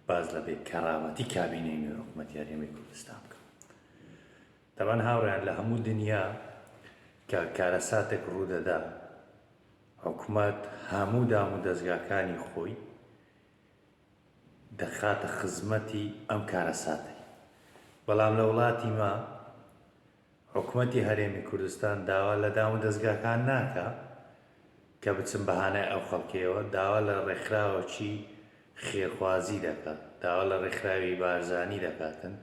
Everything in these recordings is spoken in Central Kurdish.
باس لە بێ کەرامەتی کابینەی نوێی حکومەتی هەرێمی کوردستان بکەم. تەبعەن هاوڕێیان لە هەموو دنیا کە کارەساتێک ڕوودەدا حکومەت هەموو دام و دەزگاکانی خۆی دەخاتە خزمەتی ئەم کارەساتەی. بەڵام لە وڵاتی مە حکومەتی هەرێمی کوردستان داوا لە دام و دەزگاکان ناکا کە بچن بە هانای ئەو خەڵکەیەوە، داوا لە ڕێکخراوەکی خێرخوازی دەکات، داوا لە ڕێکخراوی بارزانی دەکاتن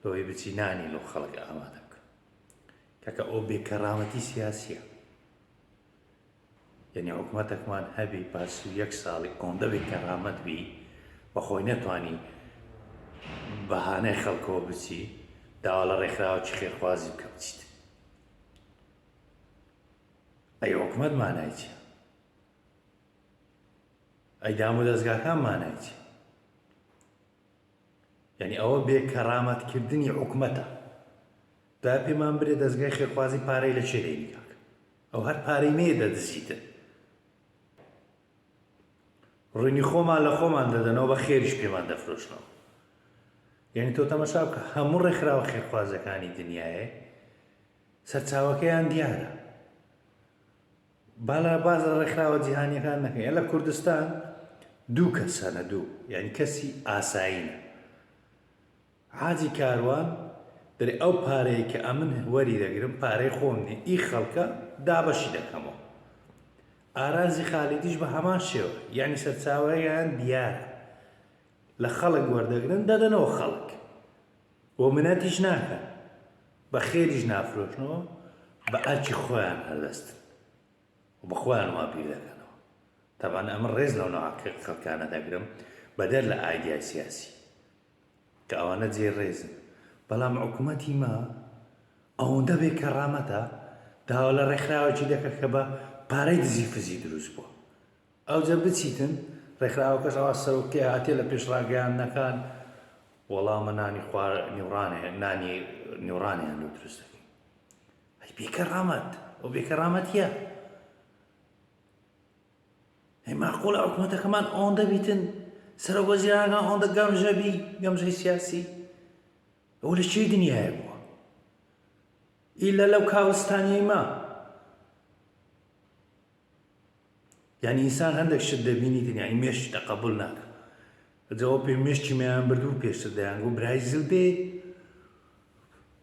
لۆی بچی نانی لۆ خەڵک ئامادە بکە. کاکە ئەوە بێکەرامەتی سیاسیە. یەنی حکومەتەکمان هەبی پاش 31 ساڵی ئەوەندە بێ کەرامەت بی و خۆی نەتوانی بە هانای خەڵکەوە بچی داوا لە ڕێکخراوەکی خێرخوازی بکە بچیت ئەی حکومەت مانای چیە ئەی دام و دەزگاکان مانای چیە یعنی ئەوە بێ کەرامەت کردنی حکومەتە دا پێمان برێ دەزگای خێرخوازی پارەی لە چێ دەینی کاک ئەو هەر پارەی نەیە دەدزیتن ڕوینی خۆمان لە خۆمان دەدەنەوە بە خێریش پێمان دەفرۆشنەوە یعنی تۆ تەمەشا بکە هەموو ڕێکخراوە خێرخوازەکانی دنیاە سەرچاوەکەیان دیارە بالا باز لە ڕێکخراوە جیهانیەکان نەکەین لە کوردستان دوو کەسەنە دوو یعنی کەسی ئاسایینە حاجی کاروان دەرێ ئەو پارەیە کە ئەمن وەری دەگرم پارەی خۆم نیە ئی خەڵکە دابەشی دەکەمەوە ئارازی خالیدیش بە هەمان شێوە یعنی سەرچاوەیان دیارە لە خەڵک وەردەگرن دەدەنەوە خەڵک و منەتیش ناکەن بە خێریش نافرۆشنەوە بە ئەرکی خۆیان هەردەستن و بە خۆیان وا بیر دەکەنەوە تەبعەن ئەمن ڕێز لەو نەوعە خەڵکانە دەگرم بەدەر لە ئایدیای سیاسی کە ئەوانە جێی ڕێزن بەڵام حکومەتی مە ئەوەندە بێ کەڕامەتە داوا لە ڕێکخراوێکی دەکە کە بە پارەی دزی فزی دروست بووە ئەوجە بچیتن ڕێکخراوەکەش ئەوە سەرۆکێ هاتێ لە پێش ڕاگەیاندنەکان وەڵامە نانی خوار نیوڕانێ نانی نیوڕانیان لۆ دروست دەکەین ئەی بێکەڕامەت ئەو بێکەڕامەتیە ئەی ماقوڵە حکومەتەکەمان ئەوەندە بیتن سەرۆک وەزیرانەکان ئەوەندە گەمژە بی گەمژەی سیاسی ئەو لە چێ دنیاە بووە ئیلا لەو کاوستانیەی ما یعنی ئینسان هەندێک شت دەبینی یعنی مێشک تەقەبول ناکە جەوە پێ مێشکی میان بردو پێشتر دەیانگو برای زل بێ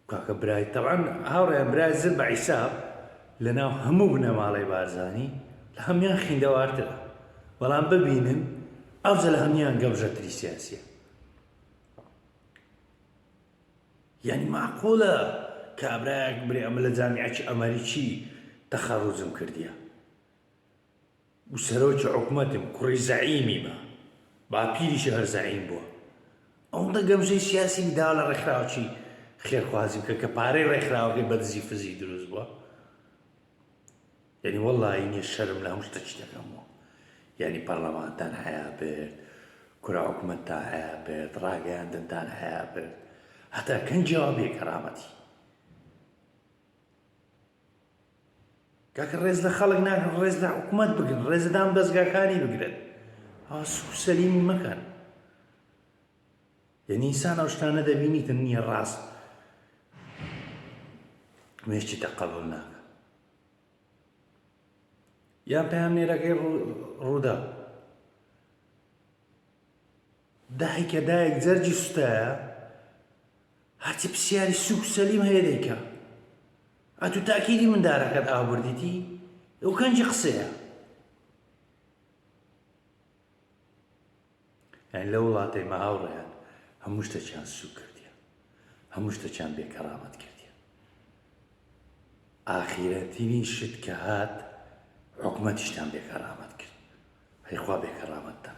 کاکە برای تەبعەن هاوڕێیان برای زل بە عیساب لەناو هەموو بنەماڵەی بارزانی لە هەموان خیندەوارترە بەڵام ببینن ئەوجە لە هەموان گەمژەتری سیاسیە یعنی معقولە کابرایەک برێ ئەمە لە جامیعەکی ئەمریکی تەخەڕوجم کردیە و سەرۆکی حکومەتم کوڕی زەعیمی بە باپیریشی هەر زەعیم بووە ئەوەندە گەمژەی سیاسی دا لە ڕێکخراوی خێرخوازی بکە کە پارەی ڕێکخراوەکەی بە دزی فزی دروست بووە یعنی وەڵی نیە شەرم لە هەموو شتەکی دەکەمەوە یعنی پەرلەمانتان حیا بێت کورە حکومەتتان حیا بێت ڕاگەیاندنتان حیا بێت هەتا کەنجەوە بێ کەرامەتی کاکە ڕێز لە خەڵک ناگرن ڕێز لە حکومەت بگرن ڕێز لە دام دەزگاکانی بگرن ئەوە سوک سەلیمی مەکەن یعنی ئینسان ئەو شتانە دەبینیتن نییە ڕاست مێشکی تەقەبول ناکە یان پەیامنێرەکەی ڕوودا دایکە دایک جەرگی سوتایە هەرچی پرسیاری سوک و سەلیم هەیە دەیکا ئەتو تاکیدی مندارەکەت ئاو بردیتی ئەو کەنجی قسەیە یعنی لە وڵاتەی مە هاوڕێیان هەموو شتێکیان سوک کردیە هەموو شتێکیان بێکەرامەت کردیە ئاخیرەترین شت کە هات حکومەتیشتان بێکەرامەت کرد هەیخوا بێکەرامەتتان.